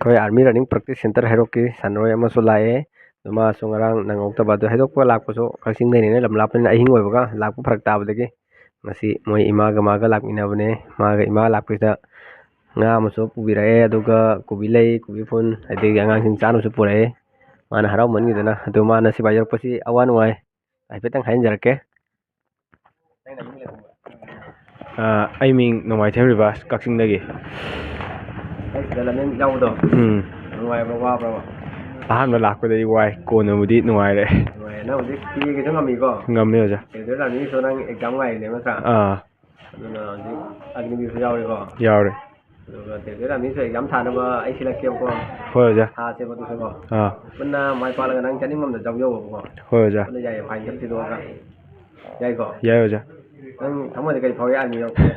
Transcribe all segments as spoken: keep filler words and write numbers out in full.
ꯑꯩꯈꯣꯏ Army Running Practice Centre ꯍꯩꯔꯣꯛꯀꯤ ꯁꯥꯟꯅꯔꯣꯏ ꯑꯃꯁꯨ ꯂꯥꯛꯑꯦ꯫ ꯑꯗꯨ ꯃꯥꯁꯨ ꯉꯔꯥꯡ ꯅꯪꯍꯧꯗꯕ, ꯑꯗꯨ ꯍꯩꯗꯣꯛꯄ ꯂꯥꯛꯄꯁꯨ ꯀꯛꯆꯤꯡꯗꯩꯅꯤꯅ, ꯂꯝ ꯂꯥꯞꯄꯅꯤꯅ, ꯑꯍꯤꯡ ꯑꯣꯏꯕꯒ ꯂꯥꯛꯄ ꯐꯔꯛ ꯇꯥꯕꯗꯒꯤ ꯉꯁꯤ ꯃꯣꯏ ꯏꯃꯥꯒ ꯃꯥꯒ ꯂꯥꯛꯃꯤꯟꯅꯕꯅꯦ꯫ ꯃꯥꯒ ꯏꯃꯥ ꯂꯥꯛꯄꯁꯤꯗ ꯉꯥ ꯑꯃꯁꯨ ꯄꯨꯕꯤꯔꯛꯑꯦ, ꯑꯗꯨꯒ ꯀꯣꯕꯤ ꯂꯩ, ꯀꯣꯕꯤ ꯐꯨꯜ, ꯑꯗꯒꯤ ꯑꯉꯥꯡꯁꯤꯡ ꯆꯥꯅꯕꯁꯨ ꯄꯨꯔꯛꯑꯦ꯫ ꯃꯥꯅ ꯍꯔꯥꯎꯃꯟꯈꯤꯗꯅ, ꯑꯗꯨ ꯃꯥꯅ ꯁꯤꯐꯥꯏ ꯌꯧꯔꯛꯄꯁꯤ ꯑꯋꯥ ꯅꯨꯡꯉꯥꯏ ꯍꯥꯏꯐꯦꯠꯇꯪ ꯍꯥꯏꯖꯔꯛꯀꯦ꯫ ꯑꯥ, ꯑꯩ ꯃꯤꯡ ꯅꯣꯡꯃꯥꯏꯊꯦꯝ ꯔꯤꯕꯥꯁ, ꯀꯛꯆꯤꯡꯗꯒꯤ꯫ ꯑꯩ ꯁꯤꯗ ꯂꯝꯖꯦꯟ ꯌꯥꯎꯕꯗꯣ ꯎꯝ꯫ ꯅꯨꯡꯉꯥꯏꯕ꯭ꯔꯣ, ꯋꯥꯕ꯭ꯔꯣ? ꯑꯍꯥꯟꯕ ꯂꯥꯛꯄꯗꯗꯤ ꯋꯥꯏ, ꯀꯣꯟꯅꯕꯨꯗꯤ ꯅꯨꯡꯉꯥꯏꯔꯦ꯫ ꯅꯨꯡꯉꯥꯏꯔꯦ꯫ ꯅꯪ ꯍꯧꯖꯤꯛ ꯄꯤꯒꯦꯁꯨ ꯉꯝꯃꯤꯀꯣ? ꯉꯝꯃꯦ, ꯑꯣꯖꯥ꯫ ꯁꯦꯟꯇ꯭ꯔꯦꯜ ꯑꯥꯔꯃꯤꯒꯤꯁꯨ ꯅꯪ ꯑꯦꯛꯖꯥꯝ ꯉꯥꯏꯔꯤꯅꯦꯕ ꯅꯠꯇ꯭ꯔꯥ? ꯑꯥ꯫ ꯑꯗꯨꯅ ꯍꯧꯖꯤꯛ ꯑꯒꯅꯤꯕꯤꯔꯁꯨ ꯌꯥꯎꯔꯦꯀꯣ? ꯌꯥꯎꯔꯦ꯫ ꯑꯗꯨꯒ ꯁꯦꯟꯇ꯭ꯔꯦꯜ ꯑꯥꯔꯃꯤꯁꯨ ꯑꯦꯛꯖꯥꯝ ꯊꯥꯅꯕ ꯑꯩ ꯁꯤꯜꯂꯛꯀꯦꯕꯀꯣ꯫ ꯍꯣꯏ, ꯑꯣꯖꯥ꯫ ꯊꯥꯁꯦꯕ ꯑꯗꯨꯁꯨꯀꯣ꯫ ꯑꯥ꯫ ꯄꯨꯟꯅ ꯃꯥꯏ ꯄꯥꯛꯂꯒ ꯅꯪ ꯆꯠꯅꯤꯡꯕ ꯑꯝꯗ ꯌꯥꯎꯖꯧꯕꯀꯣ꯫ ꯍꯣꯏ, ꯑꯣꯖꯥ꯫ ꯄꯨꯟꯅ ꯌꯥꯏꯌꯦ, ꯐꯥꯏꯟ ꯈꯔ ꯊꯤꯗꯣꯛꯑꯒ꯫ ꯌꯥꯏꯀꯣ? ꯌꯥꯏ, ꯑꯣꯖꯥ꯫ ꯅꯪ ꯊꯃꯣꯏꯗ ꯀꯔꯤ ꯐꯥꯎꯏ ꯑꯥꯔꯃꯤ ꯌꯧꯔꯛꯄꯗ?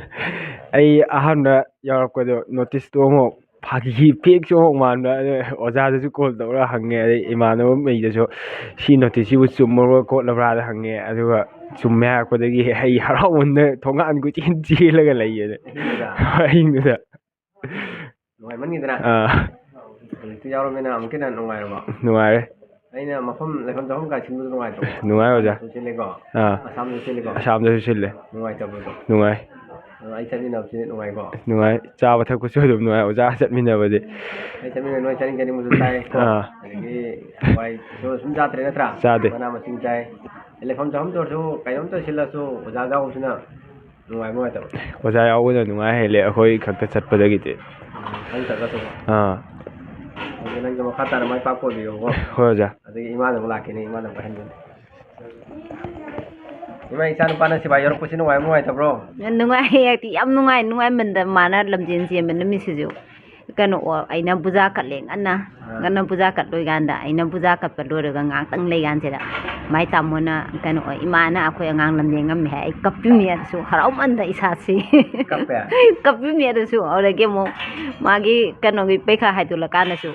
ꯑꯩ ꯑꯍꯥꯟꯕ ꯌꯧꯔꯛꯄꯗꯣ ꯅꯣꯇꯤꯁꯇꯣ ꯑꯃꯨꯛ ꯐꯥꯒꯤ ꯐꯦꯛꯁꯨ ꯑꯃꯨꯛ ꯃꯥꯟꯕ, ꯑꯗꯩ ꯑꯣꯖꯥꯗꯁꯨ ꯀꯣꯜ ꯇꯧꯔꯒ ꯍꯪꯉꯦ, ꯑꯗꯩ ꯏꯃꯥꯟꯅꯕꯉꯩꯗꯁꯨ "ꯁꯤ ꯅꯣꯇꯤꯁꯁꯤꯕꯨ ꯆꯨꯝꯃꯕ꯭ꯔꯥ ꯈꯣꯠꯂꯕ꯭ꯔꯥꯗ" ꯍꯪꯉꯦ꯫ ꯑꯗꯨꯒ ꯆꯨꯝꯃꯦ ꯍꯥꯏꯔꯛꯄꯗꯒꯤ ꯑꯩ ꯍꯔꯥꯎꯃꯟꯗꯅ ꯊꯣꯡꯒꯥꯟ ꯀꯣꯏꯆꯦꯟ ꯆꯦꯜꯂꯒ ꯂꯩꯌꯦ꯫ ꯑꯍꯤꯡꯗꯨꯗ? ꯑꯍꯤꯡꯗꯨꯗ꯫ ꯅꯨꯡꯉꯥꯏꯃꯟꯈꯤꯗꯅ? ꯑꯥ꯫ ꯍꯧꯖꯤꯛꯇꯤ ꯌꯥꯎꯔꯃꯤꯅ ꯑꯃꯨꯛꯀ ꯍꯦꯟꯅ ꯅꯨꯡꯉꯥꯏꯔꯕꯣ? ꯅꯨꯡꯉꯥꯏꯔꯦ꯫ ꯑꯩꯅ ꯃꯐꯝ ꯂꯩꯐꯝ ꯆꯥꯐꯝ ꯀꯥꯏ ꯁꯤꯟꯕꯗꯣ ꯅꯨꯡꯉꯥꯏꯇ꯭ꯔꯣ? ꯅꯨꯡꯉꯥꯏ, ꯑꯣꯖꯥ꯫ ꯑꯗꯨꯝ ꯁꯤꯜꯂꯤꯀꯣ? ꯑꯥ꯫ ꯑꯁꯥꯝꯗꯁꯨ ꯁꯤꯜꯂꯤꯀꯣ? ꯑꯁꯥꯝꯗꯁꯨ ꯁꯤꯜꯂꯦ꯫ ꯅꯨꯡꯉꯥꯏꯇꯕ꯭ꯔꯣ ꯑꯗꯣ? ꯅꯨꯡꯉꯥꯏ꯫ ꯑꯗꯣ ꯑꯩ ꯆꯠꯃꯤꯟꯅꯕꯁꯤꯗꯤ ꯅꯨꯡꯉꯥꯏꯀꯣ? ꯅꯨꯡꯉꯥꯏ꯫ ꯆꯥꯕ ꯊꯛꯄꯁꯨ ꯑꯗꯨꯝ ꯅꯨꯡꯉꯥꯏ, ꯑꯣꯖꯥ ꯆꯠꯃꯤꯟꯅꯕꯗꯤ꯫ ꯑꯩ ꯆꯠꯃꯤꯟꯅ ꯅꯣꯏ ꯆꯥꯅꯤꯡ ꯆꯥꯅꯤꯡꯕꯁꯨ ꯆꯥꯏ ꯀꯣ? ꯑꯥ꯫ ꯑꯗꯒꯤ ꯍꯋꯥꯏꯁꯨ ꯁꯨꯝ ꯆꯥꯗ꯭ꯔꯦ ꯅꯠꯇ꯭ꯔꯥ? ꯆꯥꯗꯦ꯫ ꯃꯅꯥ ꯃꯁꯤꯡ ꯆꯥꯏ꯫ ꯂꯩꯐꯝ ꯆꯥꯐꯝ ꯇꯧꯔꯁꯨ ꯀꯩꯅꯣꯝꯇ ꯁꯤꯜꯂꯁꯨ ꯑꯣꯖꯥ ꯌꯥꯎꯕꯁꯤꯅ ꯅꯨꯡꯉꯥꯏꯕ ꯅꯨꯡꯉꯥꯏꯇꯕ? ꯑꯣꯖꯥ ꯌꯥꯎꯕꯅ ꯅꯨꯡꯉꯥꯏ ꯍꯦꯜꯂꯦ ꯑꯩꯈꯣꯏ ꯈꯛꯇ ꯆꯠꯄꯗꯒꯤꯗꯤ꯫ ꯎꯝ, ꯅꯪ ꯆꯠꯂꯁꯨ? ꯑꯥ꯫ ꯑꯗꯨꯗꯤ ꯅꯪꯁꯨ ꯃꯈꯥ ꯇꯥꯅ ꯃꯥꯏ ꯄꯥꯛꯄ ꯑꯣꯏꯕꯤꯌꯨꯀꯣ꯫ ꯍꯣꯏ, ꯑꯣꯖꯥ꯫ ꯑꯗꯒꯤ ꯏꯃꯥꯗ ꯑꯃꯨꯛ ꯂꯥꯛꯈꯤꯅꯤ, ꯏꯃꯥꯗ ꯑꯃꯨꯛ ꯍꯥꯏꯍꯟꯗꯣꯏꯅꯤ꯫ ꯏꯃꯥ, ꯏꯆꯥ ꯅꯨꯄꯥꯅ ꯁꯤꯐꯥꯏ ꯌꯧꯔꯛꯄꯁꯤ ꯅꯨꯡꯉꯥꯏꯕ꯭ꯔꯣ, ꯅꯨꯡꯉꯥꯏꯇꯕ꯭ꯔꯣ? ꯌꯥꯝ ꯅꯨꯡꯉꯥꯏ, ꯍꯥꯏꯗꯤ ꯌꯥꯝ ꯅꯨꯡꯉꯥꯏ, ꯅꯨꯡꯉꯥꯏꯃꯟꯗ ꯃꯥꯅ ꯂꯝꯖꯦꯟ ꯆꯦꯟꯕ ꯅꯨꯃꯤꯠꯁꯤꯁꯨ꯫ ꯀꯩꯅꯣ, ꯑꯣ, ꯑꯩꯅ ꯕꯨꯖꯥ ꯀꯠꯂꯦ ꯉꯟꯅ꯫ ꯑꯥ꯫ ꯉꯟꯅ ꯕꯨꯖꯥ ꯀꯠꯂꯣꯏ ꯀꯥꯟꯗ, ꯑꯩꯅ ꯕꯨꯖꯥ ꯀꯠꯄ ꯂꯣꯏꯔꯒ ꯉꯥꯏꯍꯥꯛꯇꯪ ꯂꯩ ꯀꯥꯟꯁꯤꯗ, ꯃꯥꯏ ꯇꯥꯃꯣꯅ, ꯀꯩꯅꯣ, "ꯏꯃꯥꯅ ꯑꯩꯈꯣꯏ ꯑꯉꯥꯡ ꯂꯝꯖꯦꯟ ꯉꯝꯃꯦ" ꯍꯥꯏ꯫ ꯑꯩ ꯀꯞꯄꯤꯃꯤ ꯑꯗꯨꯁꯨ, ꯍꯔꯥꯎꯃꯟꯗ ꯏꯁꯥꯁꯤ꯫ ꯀꯞꯄꯦ? ꯀꯞꯄꯤꯃꯤ ꯑꯗꯨꯁꯨ꯫ ꯑꯗꯨꯗꯒꯤ ꯑꯃꯨꯛ ꯃꯥꯒꯤ ꯀꯩꯅꯣꯒꯤ ꯄꯩꯈꯥ ꯍꯥꯏꯗꯣꯛꯂꯀꯥꯟꯗꯁꯨ,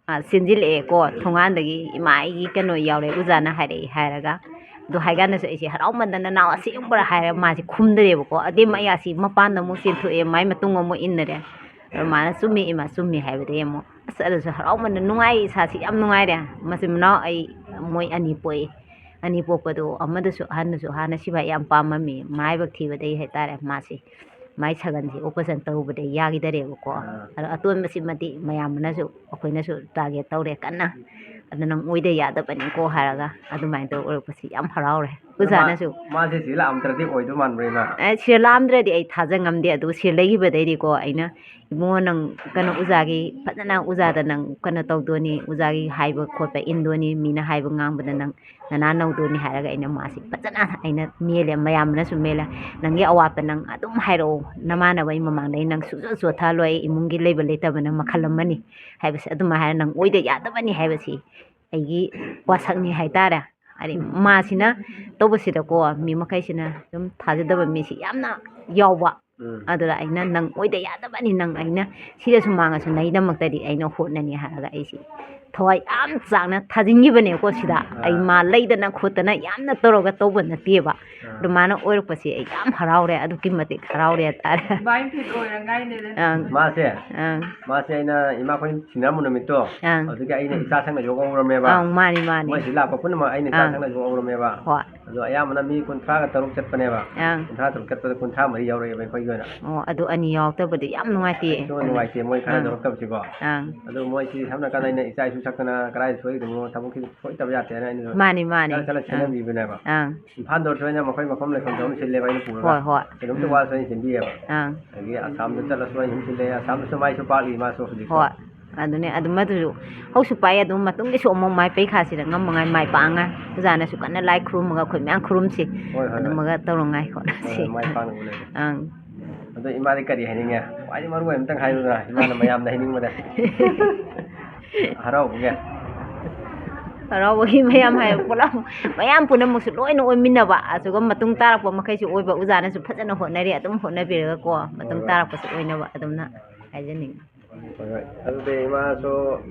ꯑꯥ, ꯆꯦꯟꯁꯤꯜꯂꯛꯑꯦꯀꯣ ꯊꯣꯡꯒꯥꯟꯗꯒꯤ, "ꯏꯃꯥ, ꯑꯩꯒꯤ ꯀꯩꯅꯣ ꯌꯥꯎꯔꯦ, ꯑꯣꯖꯥꯅ ꯍꯥꯏꯔꯛꯏ" ꯍꯥꯏꯔꯒ꯫ ꯑꯗꯨ ꯍꯥꯏ ꯀꯥꯟꯗꯁꯨ ꯑꯩꯁꯦ ꯍꯔꯥꯎꯃꯟꯗꯅ, "ꯅꯅꯥꯎ ꯑꯁꯦꯡꯕꯔꯥ?" ꯍꯥꯏꯔꯒ ꯃꯥꯁꯦ ꯈꯨꯝꯗ꯭ꯔꯦꯕꯀꯣ꯫ ꯑꯗꯩ ꯃꯥ ꯑꯩ ꯑꯁꯤ ꯃꯄꯥꯟꯗ ꯑꯃꯨꯛ ꯆꯦꯟꯊꯣꯛꯑꯦ, ꯃꯥꯏ ꯃꯇꯨꯡ ꯑꯃꯨꯛ ꯏꯟꯅꯔꯦ꯫ ꯑꯗꯣ ꯃꯥꯅ "ꯆꯨꯝꯃꯤ ꯏꯃꯥ, ꯆꯨꯝꯃꯤ" ꯍꯥꯏꯕꯗꯒꯤ ꯑꯃꯨꯛ ꯑꯁ ꯑꯗꯨꯁꯨ ꯍꯔꯥꯎꯃꯟꯗꯅ ꯅꯨꯡꯉꯥꯏ, ꯏꯁꯥꯁꯤ ꯌꯥꯝ ꯅꯨꯡꯉꯥꯏꯔꯦ꯫ ꯃꯆꯤꯟ ꯃꯅꯥꯎ ꯑꯩ ꯃꯣꯏ ꯑꯅꯤ ꯄꯣꯛꯏ꯫ ꯑꯅꯤ ꯄꯣꯛꯄꯗꯣ ꯑꯃꯗꯨꯁꯨ, ꯑꯍꯟꯗꯨꯁꯨ ꯍꯥꯟꯅ ꯁꯤꯐꯥꯏ ꯌꯥꯝ ꯄꯥꯝꯃꯝꯃꯤ, ꯃꯔꯥꯏꯕꯛ ꯊꯤꯕꯗꯒꯤ ꯍꯥꯏꯇꯥꯔꯦ, ꯃꯥꯁꯤ ꯃꯥꯏ ꯁꯒꯟꯁꯤ operation ꯇꯧꯔꯨꯕꯗꯩ ꯌꯥꯈꯤꯗꯔꯦꯕꯀꯣ꯫ ꯑꯥ꯫ ꯑꯗꯣ ꯑꯇꯣꯟꯕꯁꯤꯃꯗꯤ ꯃꯌꯥꯝꯕꯅꯁꯨ ꯑꯩꯈꯣꯏꯅꯁꯨ target ꯇꯧꯔꯦ ꯀꯟꯅ꯫ ꯑꯗꯨ ꯅꯪ ꯑꯣꯏꯗ ꯌꯥꯗꯕꯅꯤꯀꯣ ꯍꯥꯏꯔꯒ ꯑꯗꯨꯃꯥꯏꯅ ꯇꯧꯔ ꯑꯣꯏꯔꯛꯄꯁꯤ ꯌꯥꯝ ꯍꯔꯥꯎꯔꯦ꯫ ꯑꯗꯣ ꯃꯥ-, ꯑꯣꯖꯥꯅꯁꯨ ꯃꯥꯁꯦ ꯁꯤ ꯂꯥꯛꯑꯝꯗ꯭ꯔꯗꯤ ꯑꯣꯏꯗꯧ ꯃꯥꯟꯕ꯭ꯔꯥ, ꯏꯃꯥ? ꯑꯦ, ꯁꯤꯗ ꯂꯥꯛꯑꯝꯗ꯭ꯔꯗꯤ ꯑꯩ ꯊꯥꯖ ꯉꯝꯗꯦ꯫ ꯑꯗꯨ ꯁꯤꯗ ꯂꯩꯈꯤꯕꯗꯩꯗꯤꯀꯣ, ꯑꯩꯅ "ꯏꯕꯨꯡꯉꯣ, ꯅꯪ ꯀꯩꯅꯣ, ꯑꯣꯖꯥꯒꯤ ꯐꯖꯅ, ꯑꯣꯖꯥꯗ ꯅꯪ ꯀꯩꯅꯣ ꯇꯧꯗꯣꯏꯅꯤ, ꯑꯣꯖꯥꯒꯤ ꯍꯥꯏꯕ ꯈꯣꯠꯄ ꯏꯟꯗꯣꯏꯅꯤ, ꯃꯤꯅ ꯍꯥꯏꯕ ꯉꯥꯡꯕꯗ ꯅꯪ ꯅꯅꯥ ꯅꯧꯗꯣꯏꯅꯤ" ꯍꯥꯏꯔꯒ ꯑꯩꯅ ꯃꯥꯁꯤ ꯐꯖꯅ ꯑꯩꯅ ꯃꯦꯜꯂꯦ, ꯃꯌꯥꯝꯅꯁꯨ ꯃꯦꯜꯂꯦ꯫ "ꯅꯪꯒꯤ ꯑꯋꯥꯠꯄ ꯅꯪ ꯑꯗꯨꯝ ꯍꯥꯏꯔꯛꯑꯣ, ꯅꯃꯥꯟꯅꯕꯒꯤ ꯃꯃꯥꯡꯗ ꯑꯩ ꯅꯪ ꯁꯨꯡꯆꯣꯠ ꯆꯣꯠꯊꯍꯜꯂꯣꯏ, ꯏꯃꯨꯡꯒꯤ ꯂꯩꯕ ꯂꯩꯇꯕꯅ ꯃꯈꯜ ꯑꯃꯅꯤ" ꯍꯥꯏꯕꯁꯦ, ꯑꯗꯨꯃꯥꯏꯅ ꯍꯥꯏꯔ ꯅꯪ ꯑꯣꯏꯗ ꯌꯥꯗꯕꯅꯤ ꯍꯥꯏꯕꯁꯤ ꯑꯩꯒꯤ ꯋꯥꯁꯛꯅꯤ ꯍꯥꯏꯇꯥꯔꯦ꯫ ꯍꯥꯏꯗꯤ ꯃꯥꯁꯤꯅ ꯇꯧꯕꯁꯤꯗꯀꯣ, ꯃꯤ ꯃꯈꯩꯁꯤꯅ ꯁꯨꯝ ꯊꯥꯖꯗꯕ ꯃꯤꯁꯤ ꯌꯥꯝꯅ ꯌꯥꯎꯕ꯫ ꯎꯝ꯫ ꯑꯗꯨꯗ ꯑꯩꯅ "ꯅꯪ ꯑꯣꯏꯗ ꯌꯥꯗꯕꯅꯤ, ꯅꯪ ꯑꯩꯅ ꯁꯤꯔꯁꯨ ꯃꯥꯡꯉꯁꯨ ꯅꯪꯒꯤꯗꯃꯛꯇꯗꯤ ꯑꯩꯅ ꯍꯣꯠꯅꯅꯤ" ꯍꯥꯏꯔꯒ ꯑꯩꯁꯤ ꯊꯋꯥꯏ ꯌꯥꯝ ꯆꯥꯡꯅ ꯊꯥꯖꯤꯟꯈꯤꯕꯅꯦꯀꯣ ꯁꯤꯗ꯫ ꯑꯩ ꯑꯥ꯫ ꯃꯥ ꯂꯩꯗꯅ ꯈꯣꯠꯇꯅ ꯌꯥꯝꯅ ꯇꯧꯔꯒ ꯇꯧꯕ ꯅꯠꯇꯦꯕ꯫ ꯑꯥ꯫ ꯑꯗꯨ ꯃꯥꯅ ꯑꯣꯏꯔꯛꯄꯁꯤ ꯑꯩ ꯌꯥꯝ ꯍꯔꯥꯎꯔꯦ, ꯑꯗꯨꯛꯀꯤ ꯃꯇꯤꯛ ꯍꯔꯥꯎꯔꯦ ꯍꯥꯏꯇꯥꯔꯦ꯫ ꯚꯥꯏ ꯐꯤꯠ ꯑꯣꯏꯔꯉꯥꯏꯅꯦꯗ꯫ ꯑꯪ꯫ ꯃꯥꯁꯦ, ꯑꯪ꯫ ꯃꯥꯁꯦ ꯑꯩꯅ ꯏꯃꯥꯈꯣꯏ ꯊꯤꯅꯔꯝꯕ ꯅꯨꯃꯤꯠꯇꯣ, ꯑꯪ꯫ ꯑꯗꯨꯒꯤ ꯑꯩꯅ ꯏꯆꯥ ꯁꯪꯅ ꯌꯣꯛꯍꯧꯔꯝꯃꯦꯕ꯫ ꯑꯪ, ꯃꯥꯅꯤ, ꯃꯥꯅꯤ꯫ ꯃꯣꯏ ꯁꯤ ꯂꯥꯛꯄ ꯄꯨꯝꯅꯃꯛ ꯑꯩꯅ ꯏꯆꯥ ꯑꯪ꯫ ꯁꯪꯅ ꯌꯣꯛꯍꯧꯔꯝꯃꯦꯕ꯫ ꯍꯣꯏ꯫ ꯑꯗꯣ ꯑꯌꯥꯝꯕꯅ ꯃꯤ ꯀꯨꯟꯊ꯭ꯔꯥꯒ ꯇꯔꯨꯛ ꯆꯠꯄꯅꯦꯕ꯫ ꯑꯪ꯫ ꯀꯨꯟꯊ꯭ꯔꯥ ꯇꯔꯨꯛ ꯆꯠꯄꯗ ꯀꯨꯟꯊ꯭ꯔꯥ ꯃꯔꯤ ꯌꯥꯎꯔꯛꯑꯦꯕ ꯑꯩꯈꯣꯏꯒꯤ ꯑꯣꯏꯅ꯫ ꯑꯣ, ꯑꯗꯨ ꯑꯅꯤ ꯌꯥꯎꯔꯛꯇꯕꯗꯤ ꯌꯥꯝ ꯅꯨꯡꯉꯥꯏꯇꯦ꯫ ꯑꯩꯁꯨ ꯅꯨꯡꯉꯥꯏꯇꯦ ꯃꯣꯏ ꯈꯔ ꯑꯪ꯫ ꯌꯥꯎꯔꯛꯇꯕꯁꯤꯀꯣ꯫ ꯑꯪ꯫ ꯑꯗꯣ ꯃꯣꯏꯁꯤ ꯁꯝꯅ ꯍꯥꯏꯔꯀꯥꯟꯗ ꯑꯩꯅ ꯏꯆꯥ ꯏꯁꯨ ꯁꯛꯇꯅ ꯀꯗꯥꯏꯗ ꯁꯣꯏꯗꯣꯏꯅꯣ, ꯊꯕꯛꯁꯤ ꯁꯣꯏꯗꯕ ꯌꯥꯗꯦꯅ ꯑꯩꯅ ꯃꯥꯅꯤ, ꯃꯥꯅꯤ꯫ ꯆꯠꯂ ꯆꯠꯂ ꯑꯪ꯫ ꯁꯦꯟꯅꯕꯤꯕꯅꯦꯕ꯫ ꯑꯪ꯫ ꯏꯝꯐꯥꯜꯗ ꯑꯣꯏꯔꯁꯨ ꯑꯩꯅ ꯃꯈꯣꯏ ꯃꯐꯝ ꯂꯩꯐꯝꯗ ꯑꯗꯨꯝ ꯁꯤꯜꯂꯦꯕ ꯑꯩꯅ ꯄꯨꯔꯒ꯫ ꯍꯣꯏ, ꯍꯣꯏ꯫ ꯀꯩꯅꯣꯝꯇ ꯎꯝ꯫ ꯋꯥꯔꯁꯨ ꯑꯩꯅ ꯁꯤꯟꯕꯤꯌꯦꯕ꯫ ꯑꯪ꯫ ꯑꯗꯒꯤ ꯑꯁꯥꯝꯗ ꯆꯠꯂꯁꯨ ꯑꯩꯅ ꯑꯗꯨꯝ ꯁꯤꯜꯂꯦ, ꯑꯁꯥꯝꯗꯁꯨ ꯃꯥꯏꯁꯨ ꯄꯥꯛꯂꯤ ꯃꯥꯁꯨ ꯍꯧꯖꯤꯛ꯫ ꯍꯣꯏ꯫ ꯑꯗꯨꯅꯦ, ꯑꯗꯨ ꯃꯗꯨꯁꯨ ꯍꯧꯁꯨ ꯄꯥꯏ, ꯑꯗꯨꯝ ꯃꯇꯨꯡꯒꯤꯁꯨ ꯑꯃꯨꯛ ꯃꯥꯏ ꯄꯩꯈꯥꯁꯤꯗ ꯉꯝꯃꯉꯥꯏ, ꯃꯥꯏ ꯄꯥꯛꯉꯥꯏ, ꯑꯣꯖꯥꯅꯁꯨ ꯀꯟꯅ ꯂꯥꯏ ꯈꯨꯔꯨꯝꯃꯒ ꯑꯩꯈꯣꯏ ꯃꯌꯥꯝ ꯈꯨꯔꯨꯝꯁꯤ꯫ ꯍꯣꯏ, ꯍꯣꯏ, ꯍꯣꯏ꯫ ꯑꯗꯨꯃꯒ ꯇꯧꯔꯉꯥꯏ ꯍꯣꯠꯅꯁꯤ꯫ ꯍꯣꯏ, ꯍꯣꯏ, ꯃꯥꯏ ꯄꯥꯛꯅꯕ ꯑꯣꯏꯔꯁꯤ꯫ ꯑꯪ꯫ ꯑꯗꯣ ꯏꯃꯥꯗꯤ ꯀꯔꯤ ꯍꯥꯏꯅꯤꯡꯉꯦ? ꯈ꯭ꯋꯥꯏꯗꯒꯤ ꯃꯔꯨ ꯑꯣꯏꯕ ꯑꯝꯇꯪ ꯍꯥꯏꯌꯨꯗꯅ, ꯏꯃꯥꯅ ꯃꯌꯥꯝꯗ ꯍꯥꯏꯅꯤꯡꯕꯗ꯫ ꯍꯔꯥꯎꯕꯒꯤ꯫ ꯍꯔꯥꯎꯕꯒꯤ ꯃꯌꯥꯝ ꯍꯥꯏ ꯄꯨꯂꯞ, ꯃꯌꯥꯝ ꯄꯨꯝꯅꯃꯛꯁꯨ ꯂꯣꯏꯅ ꯑꯣꯏꯃꯤꯟꯅꯕ, ꯑꯗꯨꯒ ꯃꯇꯨꯡ ꯇꯥꯔꯛꯄ ꯃꯈꯩꯁꯨ ꯑꯣꯏꯕ, ꯑꯣꯖꯥꯅꯁꯨ ꯐꯖꯅ ꯍꯣꯠꯅꯔꯤ, ꯑꯗꯨꯝ ꯍꯣꯠꯅꯕꯤꯔꯒꯀꯣ, ꯃꯇꯨꯡ ꯍꯣꯏ, ꯍꯣꯏ꯫ ꯇꯥꯔꯛꯄꯁꯨ ꯑꯣꯏꯅꯕ ꯑꯗꯨꯝꯅ ꯍꯥꯏꯖꯅꯤꯡꯉꯤ꯫ ꯍꯣꯏ, ꯍꯣꯏ꯫ ꯑꯗꯨꯗꯤ ꯏꯃꯥꯁꯨ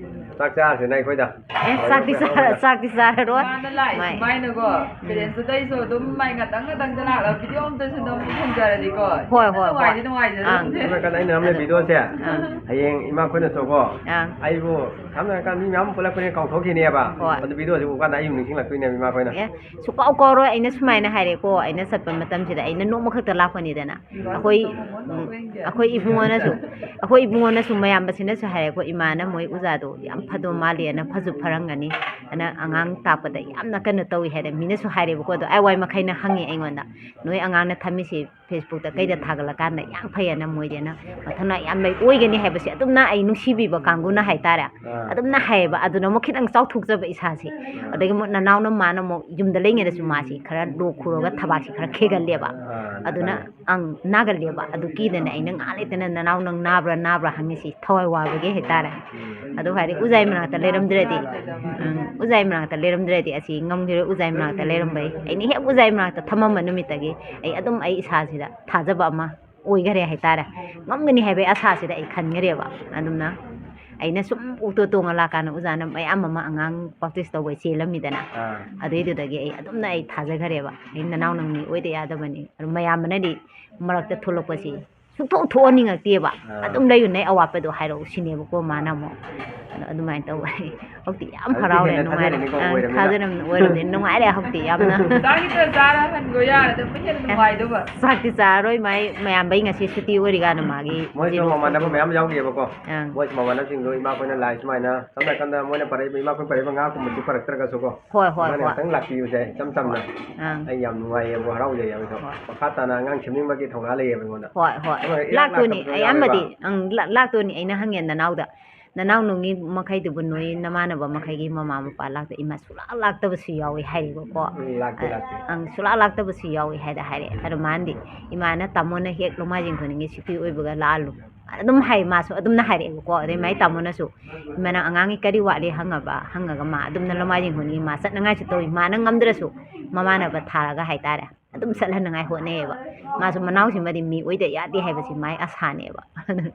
ꯆꯥꯛ ꯆꯥꯔꯁꯤꯅ ꯑꯩꯈꯣꯏꯗ꯫ ꯑꯦ, ꯆꯥꯛꯇꯤ ꯆꯥꯔ-, ꯆꯥꯛꯇꯤ ꯆꯥꯔꯔꯣꯏ꯫ ꯃꯥꯅ ꯂꯥꯛꯏ ꯃꯥꯏ꯫ ꯁꯨꯃꯥꯏꯅꯀꯣ, ꯎꯝ꯫ Parents ꯇꯩꯁꯨ ꯑꯗꯨꯝ ꯃꯥꯏ ꯉꯥꯛꯇꯪ ꯉꯥꯛꯇꯪꯗ ꯂꯥꯛꯑꯒ video ꯑꯝꯇꯁꯨ ꯅꯝ ꯊꯝꯖꯔꯗꯤꯀꯣ꯫ ꯍꯣꯏ, ꯍꯣꯏ, ꯍꯣꯏ꯫ ꯅꯨꯡꯉꯥꯏꯗꯤ ꯅꯨꯡꯉꯥꯏꯖꯗꯧꯅꯦ꯫ ꯑꯪ꯫ ꯑꯗꯨꯅ ꯀꯟꯅ ꯑꯩꯅ ꯅꯝꯃꯤ ꯑꯗꯨ videoꯁꯦ ꯑꯪ꯫ ꯍꯌꯦꯡ ꯏꯃꯥ ꯑꯩꯈꯣꯏꯅꯁꯨꯀꯣ, ꯑꯪ꯫ ꯑꯩꯕꯨ ꯁꯝꯅ ꯍꯥꯏꯔꯀꯥꯟꯗ ꯃꯤ ꯃꯌꯥꯝ ꯄꯨꯜꯂꯛꯄꯅꯤꯅ ꯀꯥꯎꯊꯣꯛꯈꯤꯅꯦꯕ꯫ ꯍꯣꯏ꯫ ꯑꯗꯨ videoꯁꯤ ꯎꯕ ꯀꯥꯟꯗ ꯑꯩꯕꯨ ꯅꯤꯡꯁꯤꯡꯂꯛꯇꯣꯏꯅꯦꯕ ꯏꯃꯥ ꯑꯩꯈꯣꯏꯅ꯫ ꯑꯦ, ꯁꯨꯡꯀꯥꯎ ꯀꯥꯎꯔꯣꯏ꯫ ꯑꯩꯅ ꯁꯨꯃꯥꯏꯅ ꯍꯥꯏꯔꯦꯀꯣ, ꯑꯩꯅ ꯆꯠꯄ ꯃꯇꯝꯁꯤꯗ ꯑꯩꯅ ꯅꯣꯡꯃ ꯈꯛꯇ ꯂꯥꯛꯄꯅꯤꯗꯅ꯫ ꯑꯩꯈꯣꯏ, ꯎꯝ, ꯑꯩꯈꯣꯏ ꯏꯕꯨꯡꯉꯣꯅꯁꯨ, ꯑꯩꯈꯣꯏ ꯏꯕꯨꯡꯉꯣꯅꯁꯨ, ꯃꯌꯥꯝꯕꯁꯤꯅꯁꯨ ꯍꯥꯏꯔꯦꯀꯣ, "ꯏꯃꯥꯅ ꯃꯣꯏ ꯑꯣꯖꯥꯗꯣ ꯌꯥꯝ ꯐꯗꯧ ꯃꯥꯜꯂꯦꯅ, ꯐꯁꯨ ꯐꯔꯝꯒꯅꯤ, ꯑꯗꯨꯅ ꯑꯉꯥꯡ ꯇꯥꯛꯄꯗ ꯌꯥꯝꯅ ꯀꯩꯅꯣ ꯇꯧꯏ" ꯍꯥꯏꯅ ꯃꯤꯅꯁꯨ ꯍꯥꯏꯔꯦꯕꯀꯣ꯫ ꯑꯗꯣ ꯑꯩ ꯋꯥꯏ ꯃꯈꯩꯅ ꯍꯪꯉꯦ ꯑꯩꯉꯣꯟꯗ, "ꯅꯣꯏ ꯑꯉꯥꯡꯅ ꯊꯝꯃꯤꯁꯤ Facebookꯇ ꯀꯩꯗ ꯊꯥꯒꯠꯂꯀꯥꯟꯗ ꯌꯥꯝ ꯐꯩꯌꯦꯅ, ꯃꯣꯏꯗꯤ ꯃꯊꯧꯅꯥ ꯌꯥꯝ ꯂꯩ ꯑꯣꯏꯒꯅꯤ" ꯍꯥꯏꯕꯁꯦ ꯑꯗꯨꯝꯅ ꯑꯩ ꯅꯨꯡꯁꯤꯕꯤꯕ ꯀꯥꯡꯕꯨꯅ ꯍꯥꯏꯇꯥꯔꯦ꯫ ꯑꯥ꯫ ꯑꯗꯨꯝꯅ ꯍꯥꯏꯌꯦꯕ꯫ ꯑꯗꯨꯅ ꯑꯃꯨꯛ ꯈꯤꯇꯪ ꯆꯥꯎꯊꯣꯛꯆꯕ ꯏꯁꯥꯁꯦ꯫ ꯑꯥ꯫ ꯑꯗꯒꯤ ꯑꯃꯨꯛ ꯅꯅꯥꯎꯅ ꯃꯥꯅ ꯑꯃꯨꯛ ꯌꯨꯝꯗ ꯂꯩꯉꯩꯗꯁꯨ ꯃꯥꯁꯤ ꯈꯔ ꯂꯣꯛ ꯈꯨꯔꯒ ꯊꯕꯥꯛꯁꯤ ꯈꯔ ꯈꯦꯒꯜꯂꯦꯕ꯫ ꯑꯥ, ꯑꯗꯨꯅ ꯅꯥꯒꯜꯂꯦ꯫ ꯑꯪ, ꯅꯥꯒꯜꯂꯦꯕ꯫ ꯑꯗꯨ ꯀꯤꯗꯅ ꯑꯩꯅ ꯉꯥꯏꯍꯥꯛ ꯂꯩꯇꯅ "ꯅꯅꯥꯎ ꯅꯪ ꯅꯥꯕ꯭ꯔꯥ, ꯅꯥꯕ꯭ꯔꯥ?" ꯍꯪꯉꯤꯁꯤ ꯊꯋꯥꯏ ꯋꯥꯕꯒꯤ ꯍꯥꯏꯇꯥꯔꯦ꯫ ꯎꯝ꯫ ꯑꯗꯨ ꯍꯥꯏꯗꯤ ꯎꯖꯥꯏ ꯃꯅꯥꯛꯇ ꯂꯩꯔꯝꯗ꯭ꯔꯗꯤ, ꯎꯝ, ꯎꯖꯥꯏ ꯃꯅꯥꯛꯇ ꯂꯩꯔꯝꯗ꯭ꯔꯗꯤ ꯑꯁꯤ ꯉꯝꯈꯤꯔꯣꯏ꯫ ꯎꯖꯥꯏ ꯃꯅꯥꯛꯇ ꯂꯩꯔꯝꯕꯩ ꯑꯩꯅ ꯍꯦꯛ ꯎꯖꯥꯏ ꯃꯅꯥꯛꯇ ꯊꯝꯃꯝꯕ ꯅꯨꯃꯤꯠꯇꯒꯤ ꯑꯩ ꯑꯗꯨꯝ ꯑꯩ ꯏꯁꯥꯁꯤꯗ ꯊꯥꯖꯕ ꯑꯃ ꯑꯣꯏꯈꯔꯦ ꯍꯥꯏꯇꯥꯔꯦ꯫ ꯉꯝꯒꯅꯤ ꯍꯥꯏꯕꯒꯤ ꯑꯁꯥꯁꯤꯗ ꯑꯩ ꯈꯟꯈꯔꯦꯕ꯫ ꯑꯗꯨꯝꯅ ꯑꯩꯅ ꯁꯨꯝ ꯑꯣꯛꯇꯣ ꯇꯣꯡꯉ ꯂꯥꯛꯀꯥꯟꯗ ꯑꯣꯖꯥꯅ ꯃꯌꯥꯝ ꯑꯃ ꯑꯉꯥꯡ practice ꯇꯧꯕꯩ ꯆꯦꯜꯂꯝꯃꯤꯗꯅ꯫ ꯑꯥ꯫ ꯑꯗꯨꯏꯗꯨꯗꯒꯤ ꯑꯩ ꯑꯗꯨꯝꯅ ꯑꯩ ꯊꯥꯖꯈꯔꯦꯕ꯫ ꯑꯩ ꯅꯅꯥꯎ ꯅꯪ ꯃꯤ ꯑꯣꯏꯗ ꯌꯥꯗꯕꯅꯤ꯫ ꯑꯗꯨ ꯃꯌꯥꯝꯕꯅꯗꯤ ꯃꯔꯛꯇ ꯊꯣꯛꯂꯛꯄꯁꯤ ꯁꯨꯡꯊꯣꯛ ꯊꯣꯛꯍꯟꯅꯤꯡꯉꯛꯇꯦꯕ꯫ ꯑꯥ꯫ "ꯑꯗꯨꯝ ꯂꯩꯌꯨ, ꯅꯪ ꯑꯋꯥꯠꯄꯗꯣ ꯍꯥꯏꯔꯛꯎ" ꯁꯤꯅꯦꯕꯀꯣ ꯃꯥꯅ ꯑꯃꯨꯛ꯫ ꯑꯗꯣ ꯑꯗꯨꯃꯥꯏꯅ ꯇꯧꯕ꯫ ꯍꯧꯖꯤꯛꯇꯤ ꯌꯥꯝ ꯑꯗꯨꯗꯤ ꯍꯔꯥꯎꯔꯦ, ꯍꯦꯟꯅ ꯅꯨꯡꯉꯥꯏꯔꯦ꯫ ꯊꯥꯖꯔꯤꯅꯤꯀꯣ, ꯑꯪ, ꯑꯣꯏꯔꯕꯅꯤꯅ꯫ ꯊꯥꯖꯔꯝꯅ ꯑꯣꯏꯔꯕꯅꯤꯅ ꯅꯨꯡꯉꯥꯏꯔꯦ ꯍꯧꯖꯤꯛꯇꯤ ꯌꯥꯝꯅ꯫ ꯆꯥꯛ ꯈꯤꯇ ꯆꯥꯔ ꯍꯟꯈꯣ ꯌꯥꯔꯦ, ꯑꯗꯨꯝ ꯍꯦꯟꯅ ꯑꯦ, ꯅꯨꯡꯉꯥꯏꯗꯧꯕ꯫ ꯆꯥꯛꯇꯤ ꯆꯥꯔꯔꯣꯏ, ꯃꯥꯏ ꯃꯌꯥꯝꯕꯩ ꯉꯁꯤ ꯁꯨꯇꯤ ꯑꯣꯏꯔꯤꯀꯥꯟꯗ ꯃꯥꯒꯤ ꯃꯣꯏꯁꯨ ꯖꯤꯔꯣ ꯃꯃꯥꯟꯅꯕ ꯐꯪꯗꯧꯕ꯫ ꯃꯌꯥꯝ ꯌꯥꯎꯔꯤꯑꯕꯀꯣ꯫ ꯑꯪ꯫ ꯃꯣꯏꯁꯨ ꯃꯃꯥꯟꯅꯕꯁꯤꯡꯗꯣ ꯏꯃꯥ ꯑꯩꯈꯣꯏꯅ ꯂꯥꯏ ꯁꯨꯃꯥꯏꯅ, ꯁꯝꯅ ꯍꯥꯏꯔꯀꯥꯟꯗ ꯃꯣꯏꯅ ꯄꯥꯔꯛꯏꯕ ꯏꯃꯥ ꯑꯩꯈꯣꯏ ꯄꯥꯔꯛꯏꯕ ꯉꯥ ꯀꯨꯝꯕꯁꯤ ꯐꯔꯛꯇ꯭ꯔꯒꯁꯨꯀꯣ꯫ ꯍꯣꯏ, ꯍꯣꯏ, ꯑꯗꯨꯃꯥꯏꯅ ꯍꯣꯏ꯫ ꯉꯥꯛꯇꯪ ꯂꯥꯛꯄꯤꯌꯨꯁꯦ, ꯏꯆꯝ ꯆꯝꯅ꯫ ꯑꯪ꯫ ꯑꯩ ꯌꯥꯝ ꯅꯨꯡꯉꯥꯏꯌꯦꯕ, ꯍꯔꯥꯎꯖꯩꯌꯦꯕ꯫ ꯍꯣꯏ꯫ ꯃꯈꯥ ꯇꯥꯅ ꯑꯉꯥꯡ ꯁꯦꯝꯅꯤꯡꯕꯒꯤ ꯊꯧꯅꯥ ꯂꯩꯌꯦꯕ ꯑꯩꯉꯣꯟꯗ꯫ ꯍꯣꯏ, ꯍꯣꯏ꯫ ꯑꯗꯨꯒ ꯏꯔꯥꯛ ꯂꯥꯛꯇꯣꯏꯅꯤ, ꯂꯥꯛꯇꯕꯁꯨ ꯑꯩ ꯌꯥꯎꯋꯦꯕ꯫ ꯑꯃꯗꯤ, ꯑꯪ, ꯂꯥ-, ꯂꯥꯛꯇꯣꯏꯅꯤ꯫ ꯑꯩꯅ ꯍꯪꯉꯦ ꯅꯅꯥꯎꯗ, "ꯅꯅꯥꯎ ꯅꯨꯡꯒꯤ ꯃꯈꯩꯗꯨꯕꯨ ꯅꯣꯏ ꯅꯃꯥꯟꯅꯕ ꯃꯈꯩꯒꯤ ꯃꯃꯥ ꯃꯄꯥ ꯂꯥꯛꯇ ꯏꯃꯥ ꯁꯨꯡꯂꯥꯛ ꯂꯥꯛꯇꯕꯁꯨ ꯌꯥꯎꯏ" ꯍꯥꯏꯔꯤꯕꯀꯣ꯫ ꯎꯝ, ꯂꯥꯛꯇꯦ, ꯑ, ꯂꯥꯛꯇꯦ꯫ "ꯑꯪ, ꯁꯨꯡꯂꯥꯛ ꯂꯥꯛꯇꯕꯁꯨ ꯌꯥꯎꯏ" ꯍꯥꯏꯗ ꯍꯥꯏꯔꯦ꯫ ꯑꯗꯣ ꯃꯥꯅꯗꯤ, "ꯏꯃꯥꯅ ꯇꯥꯃꯣꯅ ꯍꯦꯛ ꯅꯣꯡꯃꯥꯏꯖꯤꯡ ꯈꯨꯗꯤꯡꯒꯤ ꯁꯨꯇꯤ ꯑꯣꯏꯕꯒ ꯂꯥꯛꯍꯜꯂꯨ" ꯑꯗꯨꯝ ꯍꯥꯏ, ꯃꯥꯁꯨ ꯑꯗꯨꯝꯅ ꯍꯥꯏꯔꯛꯑꯦꯕꯀꯣ꯫ ꯑꯗꯩ ꯃꯥꯏ ꯇꯥꯃꯣꯅꯁꯨ, "ꯏꯃꯥ, ꯅꯪ ꯑꯉꯥꯡꯒꯤ ꯀꯔꯤ ꯋꯥꯠꯂꯤ?" ꯍꯪꯉꯕ, ꯍꯪꯉꯒ ꯃꯥ ꯑꯗꯨꯝꯅ ꯅꯣꯡꯃꯥꯏꯖꯤꯡ ꯈꯨꯗꯤꯡꯒꯤ ꯃꯥ ꯆꯠꯅꯉꯥꯏꯁꯨ ꯇꯧꯏ꯫ ꯃꯥꯅ ꯉꯝꯗ꯭ꯔꯁꯨ ꯃꯃꯥꯟꯅꯕ ꯊꯥꯔꯒ ꯍꯥꯏꯇꯥꯔꯦ, ꯑꯗꯨꯝ ꯆꯠꯍꯟꯅꯉꯥꯏ ꯍꯣꯠꯅꯩꯌꯦꯕ꯫ ꯃꯥꯁꯨ ꯃꯅꯥꯎꯁꯤꯃꯗꯤ ꯃꯤ ꯑꯣꯏꯗ ꯌꯥꯗꯦ ꯍꯥꯏꯕꯁꯤ ꯃꯥꯏ ꯑꯁꯥꯅꯦꯕ꯫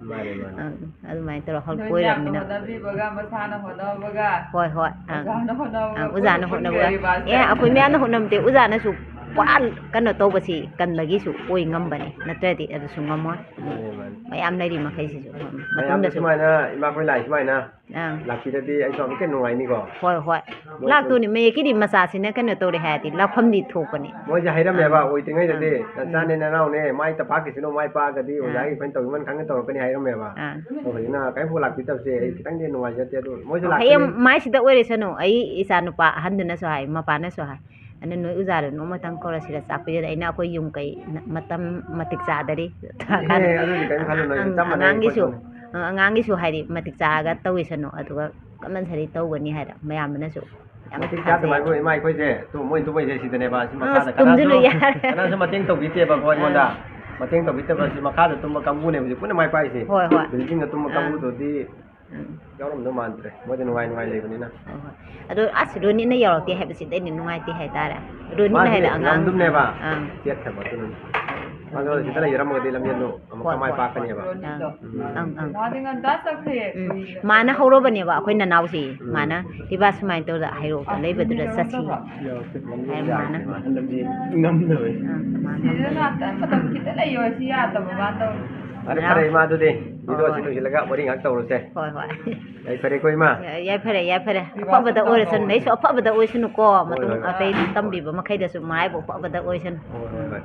ꯃꯥꯅꯦ ꯃꯥꯅꯦ꯫ ꯑꯪ, ꯑꯗꯨꯃꯥꯏꯅ ꯇꯧꯔ ꯍꯧ- ꯅꯣꯏ ꯃꯌꯥꯝꯅ ꯀꯣꯏꯔꯕꯅꯤꯅ꯫ ꯍꯣꯠꯅꯕꯤꯕꯒ ꯃꯁꯥꯅ ꯍꯣꯠꯅꯕꯒ ꯍꯣꯏ ꯍꯣꯏ ꯑꯪ꯫ ꯑꯣꯖꯥꯅ ꯍꯣꯠꯅꯕꯒ ꯑꯪ, ꯑꯣꯖꯥꯅ ꯄꯨꯟꯕꯒꯤ ꯍꯣꯠꯅꯕꯒ ꯋꯥꯔꯤꯕꯁꯦ꯫ ꯑꯦ ꯑꯩꯈꯣꯏ ꯃꯌꯥꯝꯅ ꯍꯣꯠꯅꯕꯗꯤ ꯑꯣꯖꯥꯅꯁꯨ ꯄꯨꯔꯥ ꯀꯩꯅꯣ ꯇꯧꯕꯁꯤ ꯀꯟꯕꯒꯤꯁꯨ ꯑꯣꯏ ꯉꯝꯕꯅꯤ, ꯅꯠꯇ꯭ꯔꯗꯤ ꯑꯗꯨꯁꯨ ꯉꯝꯃꯣꯏ꯫ ꯃꯥꯅꯦ ꯃꯥꯅꯦ꯫ ꯃꯌꯥꯝ ꯂꯩꯔꯤ ꯃꯈꯩꯁꯤꯁꯨ ꯃꯌꯥꯝꯅ ꯃꯇꯨꯡꯗꯁꯨ ꯁꯨꯃꯥꯏꯅ ꯏꯃꯥ ꯑꯩꯈꯣꯏ ꯂꯥꯛꯏ ꯁꯨꯃꯥꯏꯅ ꯑꯪ꯫ ꯂꯥꯛꯄꯤꯔꯗꯤ ꯑꯩꯁꯨ ꯑꯃꯨꯛꯀ ꯅꯨꯡꯉꯥꯏꯅꯤꯀꯣ꯫ ꯍꯣꯏ ꯍꯣꯏ꯫ ꯃꯣꯏꯁꯨ ꯂꯥꯛꯇꯣꯏꯅꯤ, ꯃꯌꯦꯛꯀꯤꯗꯤ ꯃꯆꯥꯁꯤꯅ ꯀꯩꯅꯣ ꯇꯧꯔꯦ ꯍꯥꯏꯔꯗꯤ ꯂꯥꯛꯐꯝꯗꯤ ꯊꯣꯛꯄꯅꯤ꯫ ꯃꯣꯏꯁꯦ ꯍꯥꯏꯔꯝꯃꯦꯕ ꯑꯪ꯫ ꯑꯣꯏꯗ꯭ꯔꯤꯉꯩꯗꯗꯤ ꯑꯪ꯫ ꯅꯆꯥꯅꯦ ꯅꯅꯥꯎꯅꯦ ꯃꯥꯏ ꯇꯄꯥꯛꯈꯤꯁꯅꯨ, ꯃꯥꯏ ꯄꯥꯛꯑꯒꯗꯤ ꯑꯪ꯫ ꯑꯣꯖꯥꯒꯤ ꯑꯩꯈꯣꯏꯅ ꯇꯧꯕꯤꯃꯟ ꯈꯪꯅ ꯇꯧꯔꯛꯀꯅꯤ ꯍꯥꯏꯔꯝꯃꯦꯕ꯫ ꯑꯪ꯫ ꯑꯗꯣ ꯍꯧꯖꯤꯛꯅ ꯀꯔꯤꯝꯐꯥꯎ ꯂꯥꯛꯄꯤꯗꯕꯁꯦ ꯑꯩ ꯈꯤꯇꯪꯗꯤ ꯅꯨꯡꯉꯥꯏꯖꯗꯦ꯫ ꯑꯗꯣ ꯃꯣꯏꯁꯨ ꯍꯌꯦꯡ ꯂꯥꯛꯀꯅꯤ꯫ ꯃꯥꯏꯁꯤꯗ ꯑꯣꯏꯔꯁꯅꯨ, ꯑꯩ ꯏꯆꯥ ꯅꯨꯄꯥ ꯑꯍꯟꯗꯨꯅꯁꯨ ꯍꯥꯏ, ꯃꯄꯥꯅꯁꯨ ꯍꯥꯏ, ꯑꯗꯨ ꯅꯣꯏ ꯑꯣꯖꯥꯗꯣ ꯅꯣꯡꯃꯇꯪ ꯀꯧꯔꯁꯤꯔ ꯆꯥꯛ ꯄꯤꯖꯗ꯫ ꯑꯩꯅ ꯑꯩꯈꯣꯏ ꯌꯨꯝ ꯀꯩ ꯅ- ꯃꯇꯝ ꯃꯇꯤꯛ ꯆꯥꯗꯔꯤ꯫ ꯑꯦ, ꯑꯗꯨꯗꯤ ꯀꯔꯤꯝ ꯈꯜꯂꯨꯅꯨ, ꯑꯩꯁꯨ ꯑꯪ, ꯆꯞ ꯃꯥꯟꯅꯩ ꯑꯉꯥꯡꯒꯤꯁꯨ ꯑꯩꯈꯣꯏꯁꯨ꯫ ꯑꯪ, ꯑꯉꯥꯡꯒꯤꯁꯨ ꯍꯥꯏꯗꯤ ꯃꯇꯤꯛ ꯆꯥꯔꯒ ꯇꯧꯏꯁꯅꯨ, ꯑꯗꯨꯒ ꯀꯝꯄꯜꯁꯔꯤ ꯇꯧꯒꯅꯤ ꯍꯥꯏꯗ ꯃꯌꯥꯝꯅꯁꯨ ꯌꯥꯝ ꯃꯇꯤꯛ ꯊꯥꯖꯩ꯫ ꯆꯥꯗꯕ ꯍꯥꯏꯕꯨ ꯏꯃꯥ ꯑꯩꯈꯣꯏꯁꯦ ꯇꯨ ꯃꯣꯏ ꯇꯨꯝꯕꯩꯁꯦ ꯁꯤꯗꯅꯦꯕ꯫ ꯁꯤ ꯑꯁ, ꯃꯈꯥꯗ ꯇꯨꯝꯁꯤꯜꯂꯨ ꯀꯅꯥꯁꯨ ꯌꯥꯔꯦ꯫ ꯀꯅꯥꯁꯨ ꯃꯇꯦꯡ ꯇꯧꯕꯤꯗꯦꯕꯀꯣ ꯑꯩꯉꯣꯟꯗ꯫ ꯑꯥ꯫ ꯃꯇꯦꯡ ꯇꯧꯕꯤꯗꯕ ꯁꯤ ꯃꯈꯥꯗ ꯇꯨꯝꯕ ꯀꯥꯡꯕꯨꯅꯦ ꯍꯧꯖꯤꯛ ꯄꯨꯟꯅ ꯃꯥꯏ ꯄꯥꯛꯏꯁꯦ꯫ ꯍꯣꯏ, ꯍꯣꯏ꯫ ꯕꯤꯜꯗꯤꯡꯗ ꯇꯨꯝꯕ ꯑꯥ꯫ ꯀꯥꯡꯕꯨꯗꯨꯗꯤ ꯎꯝ꯫ ꯌꯥꯎꯔꯝꯗꯧ ꯃꯥꯟꯗ꯭ꯔꯦ꯫ ꯃꯣꯏꯗꯤ ꯅꯨꯡꯉꯥꯏ ꯅꯨꯡꯉꯥꯏ ꯂꯩꯕꯅꯤꯅ꯫ ꯍꯣꯏ, ꯍꯣꯏ꯫ ꯑꯗꯣ ꯑꯁ, ꯔꯣꯅꯤꯅ ꯌꯥꯎꯔꯛꯇꯦ ꯍꯥꯏꯕꯁꯤꯗ ꯑꯩꯅ ꯅꯨꯡꯉꯥꯏꯇꯦ ꯍꯥꯏꯇꯥꯔꯦ꯫ ꯔꯣꯅꯤꯅ ꯃꯥꯗꯤ ꯍꯥꯏꯗꯤ ꯑꯉꯥꯡ ꯉꯝꯗꯨꯝꯅꯦꯕ꯫ ꯑꯪ꯫ ꯆꯦꯠꯈ꯭ꯔꯕ ꯑꯗꯨꯅꯅꯤ꯫ ꯃꯥꯗꯣ ꯁꯤꯗ ꯂꯩꯖꯔꯝꯃꯒꯗꯤ ꯂꯝꯖꯦꯜꯗꯣ ꯑꯃꯨꯛꯀ ꯍꯣꯏ, ꯃꯥꯏ ꯍꯣꯏ, ꯄꯥꯛꯀꯅꯦꯕ꯫ ꯍꯣꯏ꯫ ꯑꯪ, ꯑꯪ, ꯑꯪ꯫ ꯃꯥꯗꯤ ꯉꯟꯇꯥ ꯆꯠꯈ꯭ꯔꯦ꯫ ꯎꯝ꯫ ꯀꯔꯤꯅꯣ? ꯃꯥꯅ ꯍꯧꯔꯕꯅꯦꯕ ꯑꯩꯈꯣꯏ ꯅꯅꯥꯎꯁꯤ꯫ ꯎꯝ꯫ ꯃꯥꯅ ꯏꯕꯥ ꯁꯨꯃꯥꯏꯅ ꯇꯧꯗ ꯍꯩꯔꯣꯛꯇ ꯑꯁ, ꯂꯩꯕꯗꯨꯗ ꯃꯤꯅ ꯆꯠꯁꯤ ꯇꯧꯕ꯭ꯔꯣ? ꯍꯥꯏꯔ ꯃꯥꯅ꯫ ꯂꯝꯖꯦꯜ ꯉꯝꯗꯕꯩ꯫ ꯑꯪ, ꯃꯥꯅ ꯁꯤꯗ ꯍꯧꯔꯕꯅꯦ꯫ ꯉꯥꯛꯇꯪ ꯃꯇꯝ ꯈꯤꯇ ꯂꯩꯌꯣ, ꯁꯤ ꯌꯥꯗꯕ ꯃꯥ ꯇꯧꯔꯤ꯫ ꯐꯔꯦ ꯃꯅꯥꯎ꯫ ꯐꯔꯦ ꯏꯃꯥ, ꯑꯗꯨꯗꯤ ꯍꯣꯏ, ꯚꯤꯗꯤꯑꯣꯁꯤ ꯍꯣꯏ꯫ ꯂꯣꯏꯁꯤꯜꯂꯒ ꯋꯥꯔꯤ ꯉꯥꯏꯍꯥꯛ ꯇꯧꯔꯁꯦ꯫ ꯍꯣꯏ, ꯍꯣꯏ꯫ ꯌꯥꯏꯐꯔꯦꯀꯣ ꯏꯃꯥ꯫ ꯌꯥꯏꯐꯔꯦ, ꯌꯥꯏꯐꯔꯦ꯫ ꯑꯐꯕꯗ ꯑꯣꯏꯔꯁꯅꯨ, ꯅꯩꯁꯨ ꯑꯐꯕꯗ ꯑꯣꯏꯁꯅꯨꯀꯣ꯫ ꯍꯣꯏ, ꯃꯇꯨꯡ ꯍꯣꯏ꯫ ꯑꯇꯩ ꯇꯝꯕꯤꯕ ꯃꯈꯩꯗꯁꯨ ꯃꯔꯥꯏꯕꯛ ꯑꯐꯕꯗ ꯑꯣꯏꯁꯅꯨ꯫ ꯍꯣꯏ, ꯍꯣꯏ, ꯍꯣꯏ꯫